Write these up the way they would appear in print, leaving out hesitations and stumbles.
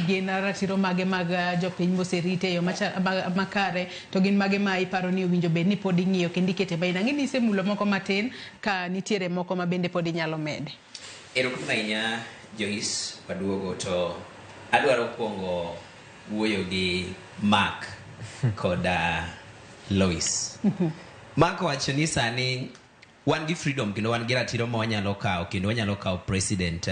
Gin ratiro mage mag jopiny moserit e yo makare, to gin mage ma iparo ni owinjo bed ni pod ing'iyo kendo ikete main? Ang'e ni isemulo moko matin, ka nitiere moko ma bende pod inyalo mede. Erokamano ahinya, Joyce. Waduogo to adwaro kuongo wuoyo gi Mark koda Lois. Mark wacho ni sani wan gi freedom kendo wan gi ratiro ma wanyalo kawo, kendo wanyalo kawo president,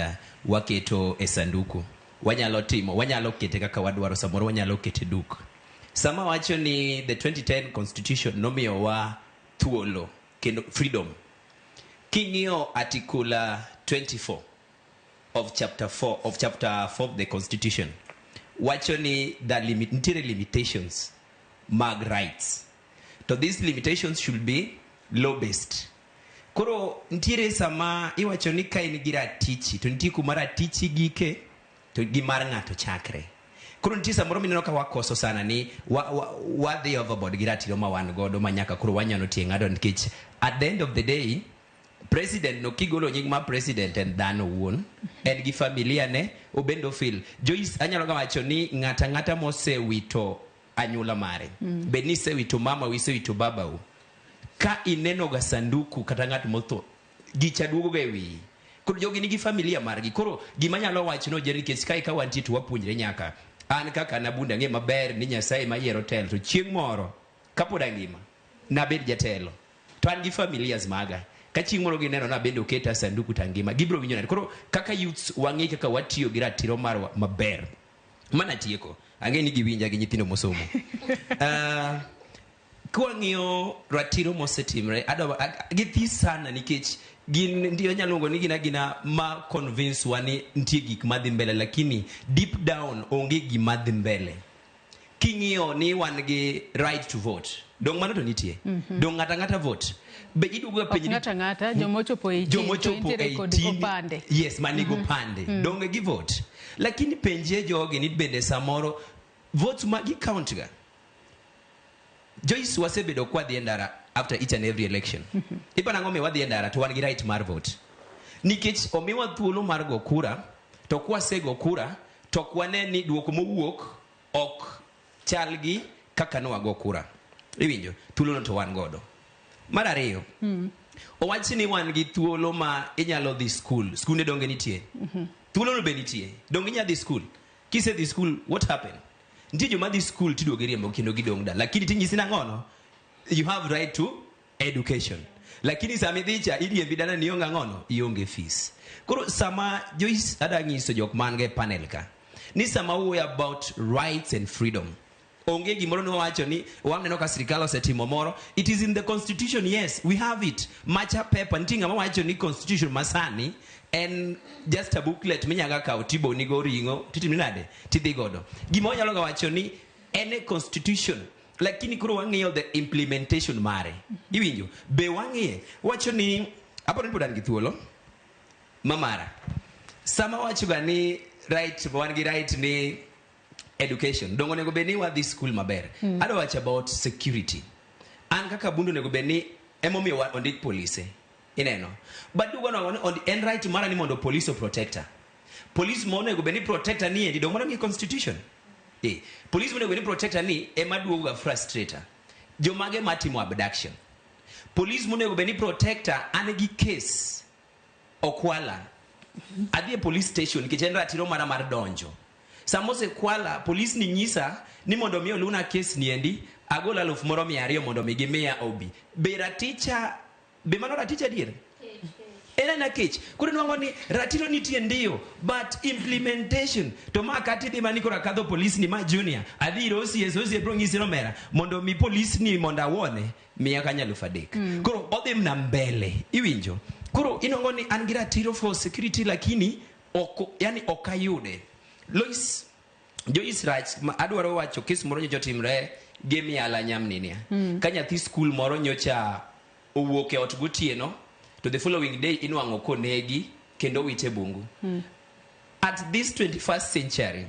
waketo e sanduku, wanyalo timo, wanyalo kete kaka wadwaro, samoro wanyalo kete duk. Sama wacho ni the 2010 constitution nomiyowa thuolo kendo freedom, king'iyo article 24 of chapter 4 of chapter 4 of the constitution, wacho ni the limit, nitiere limitations mag rights, to these limitations should be law based. Koro nitiere sama iwacho ni ka in gi ratichi to nitie kuma ratichi gike to gi mar ng'ato chakre. Koro nitie samoro mineno ka wakoso sana ni wadhi overboard gi ratiro ma wan godo, ma nyaka koro wanyalo tie ng'ato, nikech at the end of the day president no, kigolo nying mar president, en dhano owuon, en gi familia ne obendo ofil. Joyce, anyalo ga wacho ni ng'ata ng'ata mosewito anyuola mare, bed ni isewito mama u, isewito babau, ka ineno ga sanduku kata ng'at motho, gicha duogo ga e wiyi. Koro jogi nigi familia margi. Koro gima nyalo wacho no jeri, nikech kae ka wantie to wapuonjre, nyaka an kaka nabunda ng'e maber ni Nyasaye mayiero telo, to chieng' moro kapod angima nabed jatelo, to an gi familias maga, ka chieng' moro gineno na bende oketa sanduku to angima, gibiro winjo nade? Koro kaka youths wang'e kaka watiyo gi ratiro marwa maber. Mana tieko, ang'e ni giwinja gi nyithindo mosomo. Kwang'iyo ratiro mosetimre, adwa githis sana, nikech gin ndio anyalo luongo ni gin agina ma convince wa ni nitie gik madhi mbele, lakini deep down onge gima dhi mbele. King'iyo ni wan gi right to vote, dong mano to nitie, dong ng'ata ng'ata vote be iduogo ga Ok penj ni ng'ato ang'ata, joma ochopo 18 joma to ochopo nitiere kod 18 opande. Yes, manigi opande, donge gi vote? Lakini penjie jogi ni bende samoro votes magi count ga. Joyce, wasebedo kwadhi e ndara after each and every election. Iparo ang'o miyo wadhi e ndara to wan gi right mar vote? Nikech omiwa thuolo mar go kura, to kwasego kura to ok wane ni duoko mowuok ok chal gi kaka ne wago kura. Iwinjo? Thuolono to wan godo. Mar ariyo, owach ni wan gi thuolo ma inyalo dhi skul. Skunde donge nitie? Thuolono be nitie. Donge inyalo dhi skul? Kisedhi skul, what happen? Nitie joma dhi skul tiduogo iriembo kendo gidong' dala, lakini tinyisi nang'ono? You have right to education, lakini sama idhi cha iriembi dala ni ionge ang'ono, ionge fees. Koro sama Joyce, ada nyiso jok man ga e panel ka ni sama wuoyo about rights and freedom, onge gimoro ni wawacho ni waneno ka sirikal osetimo moro. It is in the constitution, yes, we have it. Macha paper nitie ng'ama wacho ni constitution masani en just a booklet minyaga kawo tibonigo ring'o titimo nade tidhi godo. Gima wanyalo ga wacho ni en e constitution, lakini koro wang'iyo the implementation mare. Iwinjo be wang'iye wacho ni aparo ni pod an gi thuolo mamara sama wacho ga ni right, wan gi right ni education, dongo onego bed ni wadhi school maber. Adwa wacho about security. An kaka bundu, onego bed ni emomiyo ondik polise, ineno, but dugo no en right mara ni mondo police o protector. Police ma onego bed ni protector ni endi, dongo mano ni constitution, police monego bed ni protector ni ema duogo ga frustrator jomage matimo abduction. Police monego bed ni protector, an gi case, okwala, adhi e police station nikech en ratiro mara mar donjo. Sama osekwala, police ni nyisa ni mondo mi oluna case ni endi agol 1200 mondo mi gimiya obi. Be raticha, be mano raticha adier? En ana kech. Koro nwang'o ni ratiro nitie ndiyo, but implementation to ma kata idhi mani koro akadho police ni ma junior, adhi ir OCS, OCS bro nyisi nomera mondo mi police ni mondo awone miya kanyo 3000. Koro odhi mna mbele, iwinjo? Koro inwang'o ni an gi ratiro for security, lakini ok, yani ok ayude. Lois, Joyce, rach ma adwaro wacho kes moro nyocha otimre gi Miala Nyamninia. Ka nyathi skul moro nyocha owuok e ot gotieno, to the following day inwang'o konegi kendo owite bungu. At this 21st century,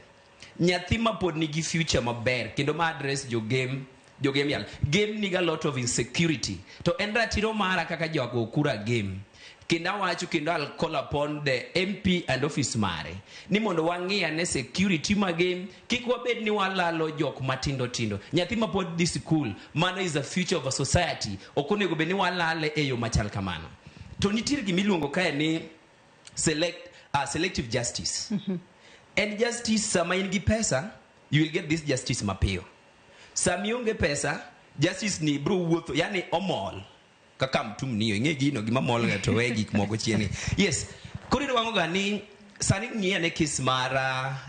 nyathi ma pod nigi future maber kendo ma address jogem, jogem yal gem niga lot of insecurity, to en ratiro mara kaka jago kura gem. Kendo awacho kendo I'll call upon the MP and office mare ni mondo wang'i ane security mage, kik wabed ni walalo jok matindo tindo. Nyathi ma pod dhi sikul, mano is the future of a society. Ok onego bed ni walale e yo machal kamano. To nitiere gimiluongo kae ni selective justice. En justice sama in gi pesa, you will get this justice mapiyo. Sama ionge pesa, justice ni bro wuotho, yani omol. Kaka mtumni, ing'e gino gima mol ga to we gik moko chien. Yes. Koro inuang'o ga ni sani ng'i ane case mar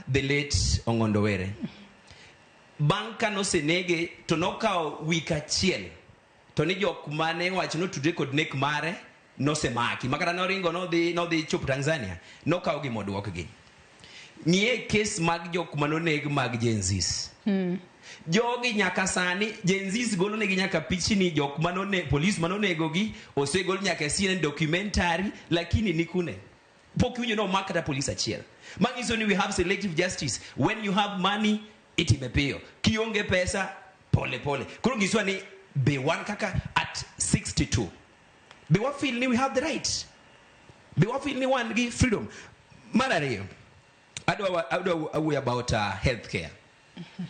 the late Ong'ondo Were. Bang' ka nosenege to nokawo wik achiel to ni jok mane wacho notudre kod nek mare nosemaki makata noringo nodhi chopo Tanzania nokaw gi moduokgi. Ng'iye case mag jok manoneg mag Gen Zs. Jogi nyaka sani Gen Zs golo negi nyaka pichni jok manone polis manonegogi osegol nyaka e CNN documentary, lakini ni kune pok iwinjo ni omak kata polis achiel. Manyiso ni we have selective justice. When you have money itime piyo, kionge pesa pole pole. Koro nyiswa ni be wan kaka at 62 be wa feel ni we have the right, be wa feel ni wan gi freedom. Mar ariyo, adwa awuoyo about healthcare.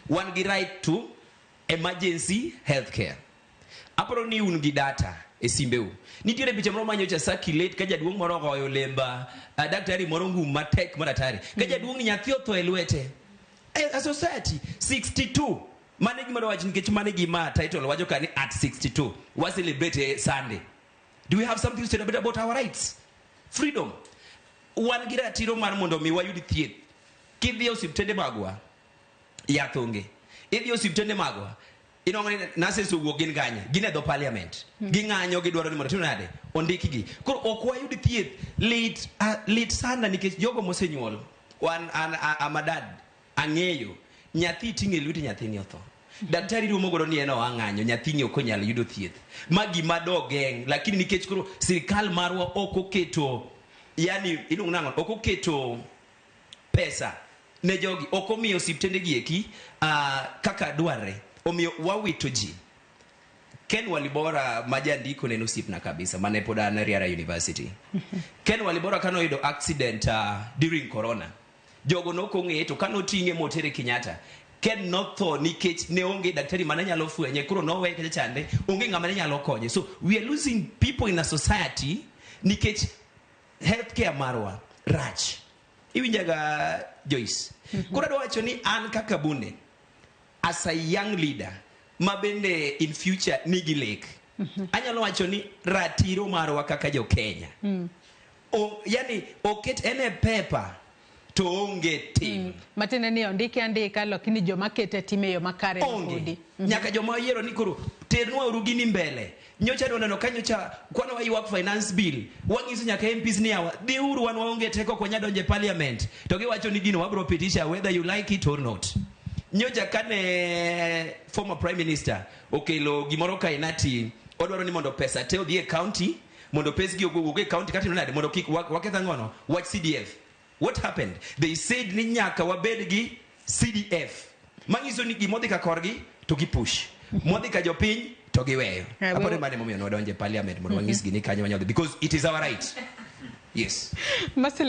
Wan gi right to emergency healthcare. Aparo ni un gi data e simbeu. Nitiere picha moro manyocha circulate ka jaduong' moro ogoyo lemba daktari moro ngum matek mar atari ka jaduong' ni nyathi otho e lwete. A society 62 mano e gima dwa wacho nikech mano e gima title wacho ka ni at 62 wa celebrate Sunday. Do we have something to celebrate about our rights, freedom? Wan gi ratiro mar mondo mi wayud thieth. Kidhi e osiptende magwa, yath onge. Idhi e osiptende magwa, inwang'o ni nurses owuok gin kanye? Gin e dho parliament. Ging'anyo, gidwaro ni mondo tim nade? Ondikgi. Koro ok wayud thieth. Lit, lit sana nikech jogo mosenyuol. Wan an amadad ang'eyo nyathi ting'e lweti, nyathini otho. Daktari rumo godo ni en oa ng'anyo, nyathini ok onyal yudo thieth. Ma gima dogeng', lakini nikech koro sirikal marwa ok oketo, yani iluongo nang'o? Ok oketo pesa ne jogi, ok omiyo osiptende gi eki kaka dwarre, omiyo wawito ji. Ken Walibora ma jandiko ne en osiepna kabisa mane pod an Riara University. Ken Walibora kane oyudo accident during corona, jogo nok ong'eye, to kane oting'e motere Kenyatta, Ken notho nikech ne onge daktari mane nyalo fwenye, koro noweye kacha chande, onge ng'ama ne nyalo konye. So we are losing people in a society nikech healthcare marwa rach. Iwinjaga, Joyce? Koro adwa wacho ni an kaka Bunde, as a young leader ma bende in future nigi lek, anyalo wacho ni ratiro marwa kaka jo Kenya yani oket en e paper to onge tim. Matiende ni ondike andika, lakini joma kete time e yo makare onge podi. Nyaka joma oyiero ni koro ternwa uru gini mbele. Nyocha nwaneno ka nyocha kwana waywak finance bill, wang'iso nyaka MPs ni yawa dhiuru, wan waonge teko, ok wanyal donjo e parliament, to giwacho ni gino wabro pitisha whether you like it or not. Nyocha kane former prime minister okelo gimoro kainati, odwaro ni mondo pesa te odhi e county, mondo pesgi owuog e county kata nade mondo kik waketh ang'ono wach CDF. What happened? They said ni nyaka wabed gi CDF, manyiso ni gimodhi ka korgi to gipush, modhi ka jopiny to giweyo. Aparo mano emomiyo nwadonjo e parliament mondo wanyisgi ni kanyo wanyalo dhi because it is our right. Yes. Marcel.